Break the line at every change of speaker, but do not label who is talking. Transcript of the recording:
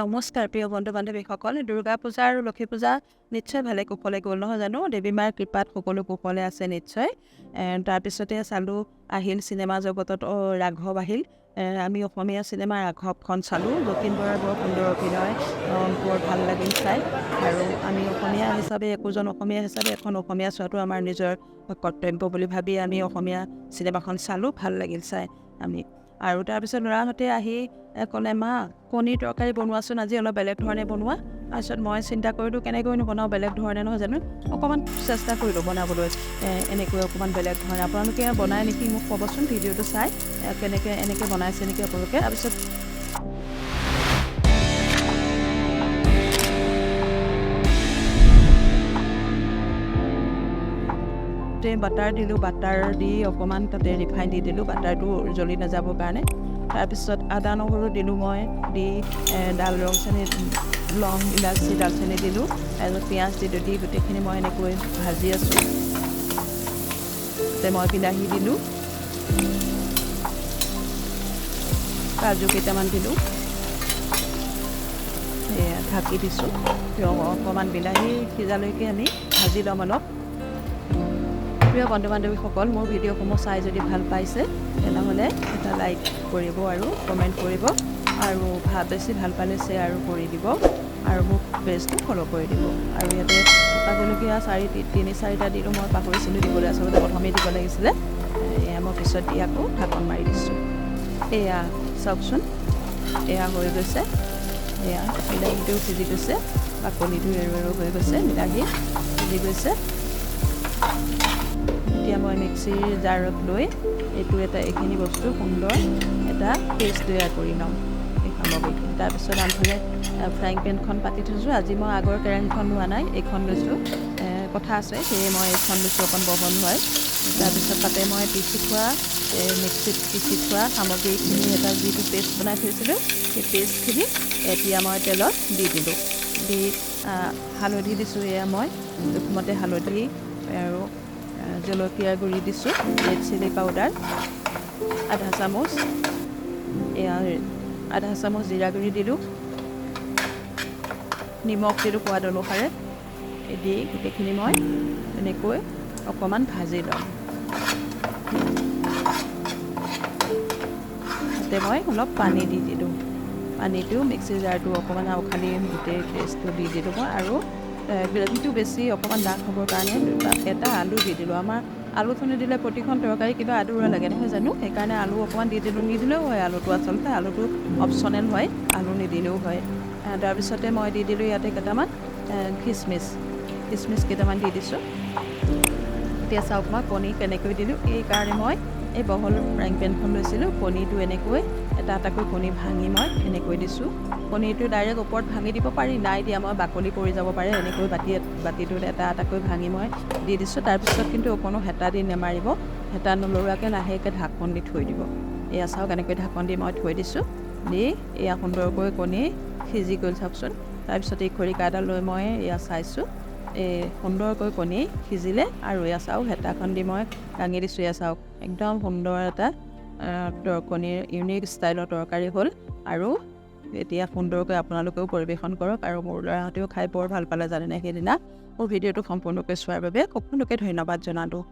নমস্কাৰ প্ৰিয় বন্ধু বান্ধৱীসকল, দুৰ্গা পূজা আৰু লক্ষী পূজা নিশ্চয় ভালে কুশলে গ'ল নহয় জানো? দেৱী মাৰ কৃপাত সকলো কুশলে আছে নিশ্চয়। তাৰপিছতে চালোঁ আহিল চিনেমা জগতত ৰাঘৱ আহিল। আমি অসমীয়া চিনেমা ৰাঘৱখন চালোঁ। যতীন বৰাৰ বৰ সুন্দৰ অভিনয়, বৰ ভাল লাগিল চাই। আৰু আমি অসমীয়া হিচাপে, একোজন অসমীয়া হিচাপে এখন অসমীয়া চোৱাটো আমাৰ নিজৰ কৰ্তব্য বুলি ভাবি আমি অসমীয়া চিনেমাখন চালোঁ, ভাল লাগিল চাই আমি। আৰু তাৰপিছত ল'ৰাহঁতে আহি ক'লে, মা কণীৰ তৰকাৰী বনোৱাচোন, আজি অলপ বেলেগ ধৰণে বনোৱা। তাৰপিছত মই চিন্তা কৰিলোঁ কেনেকৈনো বনাওঁ বেলেগ ধৰণে নহয় জানো, অকণমান চেষ্টা কৰিলোঁ বনাবলৈ এনেকৈ অকণমান বেলেগ ধৰণে। আপোনালোকে বনাই নেকি মোক ক'বচোন ভিডিঅ'টো চাই, কেনেকৈ এনেকৈ বনাইছে নেকি আপোনালোকে। তাৰপিছত বাটাৰ দিলোঁ, বাটাৰ দি অকণমান তাতে ৰিফাইন দি দিলোঁ, বাটাৰটো জ্বলি নাযাবৰ কাৰণে। তাৰপিছত আদা নহৰু দিলোঁ মই, দি ডাল ৰং চেনি, লং ইলাচি ডালচেনি দিলোঁ, তাৰপিছত পিঁয়াজ দিলোঁ, দি গোটেইখিনি মই এনেকৈ ভাজি আছোঁ। তাতে মই বিলাহী দিলোঁ, কাজু কেইটামান দিলোঁ, এয়া ঢাকি দিছোঁ। অকণমান বিলাহী সিজালৈকে আমি ভাজি ল'ম অলপ। প্ৰিয় বন্ধু বান্ধৱীসকল, মোৰ ভিডিঅ'সমূহ চাই যদি ভাল পাইছে তেনেহ'লে এটা লাইক কৰিব আৰু কমেণ্ট কৰিব, আৰু বেছি ভাল পালে শ্বেয়াৰো কৰি দিব, আৰু মোক পেজটো ফ'ল' কৰি দিব। আৰু ইয়াতে শুকান জলকীয়া তিনি চাৰিটা দিলোঁ, মই পাহৰিছিলোঁ দিবলৈ, আচলতে প্ৰথমেই দিব লাগিছিলে। এয়া মই পিছত দি আকৌ ঢাকন মাৰি দিছোঁ। এয়া চাওকচোন, এয়া হৈ গৈছে। এয়া বিলাহীটোও সিজি গৈছে, বাকলিটো এৰো এৰো হৈ গৈছে, বিলাহী সিজি গৈছে। এতিয়া মই মিক্সিৰ জাৰত লৈ এইটো এটা এইখিনি বস্তু সুন্দৰ এটা পেষ্ট তৈয়াৰ কৰি ল'ম এই সামগ্ৰীখিনি। তাৰপিছত আনফালে ফ্ৰাইং পেনখন পাতি থৈছোঁ। আজি মই আগৰ কেৰাহীখন লোৱা নাই, এইখন লৈছোঁ। কথা আছে, সেয়ে মই এইখন লৈছোঁ, অকণ বহল হয়। তাৰপিছত তাতে মই পিচি থোৱা, মিক্সিত পিচি থোৱা সামগ্ৰীখিনি এটা যিটো পেষ্ট বনাই থৈছিলোঁ সেই পেষ্টখিনি এতিয়া মই তেলত দি দিলোঁ। দি হালধি দিছোঁ, এয়া মই জোখমতে হালধি আৰু জলকীয়া গুড়ি দিছোঁ, ৰেড চিলি পাউডাৰ আধা চামুচ, এয়া আধা চামুচ জিৰা গুড়ি দিলোঁ, নিমখ দিলোঁ সোৱাদ অনুসাৰে। দি গোটেইখিনি মই এনেকৈ অকণমান ভাজি ল'ম। তাতে মই অলপ পানী দি দিলোঁ, পানীটো মিক্সি জাৰটো অকণমান আউখালি গোটেই পেষ্টটো দি দিলোঁ মই। আৰু গ্ৰেভিটো বেছি অকণমান ডাঠ হ'বৰ কাৰণে এটা আলু দি দিলোঁ। আমাৰ আলুটো নিদিলে প্ৰতিখন তৰকাৰী কিবা আধৰুৱা লাগে নহয় জানো, সেইকাৰণে আলু অকণমান দি দিলোঁ। নিদিলেও হয় আলুটো, আচলতে আলুটো অপশ্যনেল হয়, আলু নিদিলেও হয়। তাৰপিছতে মই দি দিলোঁ ইয়াতে কেইটামান খিচমিচ, খিচমিচ কেইটামান দি দিছোঁ। এতিয়া চাওক মই কণী কেনেকৈ দিলোঁ। এইকাৰণে মই এই বহল ফ্ৰাইং পেনখন লৈছিলোঁ। কণীটো এনেকৈ এটা এটাকৈ কণী ভাঙি মই এনেকৈ দিছোঁ। কণীটো ডাইৰেক্ট ওপৰত ভাঙি দিব পাৰি, নাই দিয়া মই, বাকলি পৰি যাব পাৰে। এনেকৈ বাতিটোত এটা এটাকৈ ভাঙি মই দি দিছোঁ। তাৰপিছত কিন্তু অকণো হেতা দি নেমাৰিব, হেতা নলৰোৱাকৈ লাহেকৈ ঢাকন দি থৈ দিব। এয়া চাওক এনেকৈ ঢাকন দি মই থৈ দিছোঁ। দি এয়া সুন্দৰকৈ কণী সিজি গ'ল চাওকচোন। তাৰপিছত এই খৰিকা এটা লৈ মই এয়া চাইছোঁ, এই সুন্দৰকৈ কণী সিজিলে। আৰু এয়া চাওক হেতাখন দি মই দাঙি দিছোঁ। এয়া চাওক একদম সুন্দৰ এটা কণীৰ ইউনিক ষ্টাইলৰ তৰকাৰী হ'ল। আৰু এতিয়া সুন্দৰকৈ আপোনালোকেও পৰিৱেশন কৰক। আৰু মোৰ ল'ৰাহঁতেও খাই বৰ ভাল পালে জানেনে সেইদিনা। মোৰ ভিডিঅ'টো সম্পূৰ্ণকৈ চোৱাৰ বাবে সকলোকে ধন্যবাদ জনালোঁ।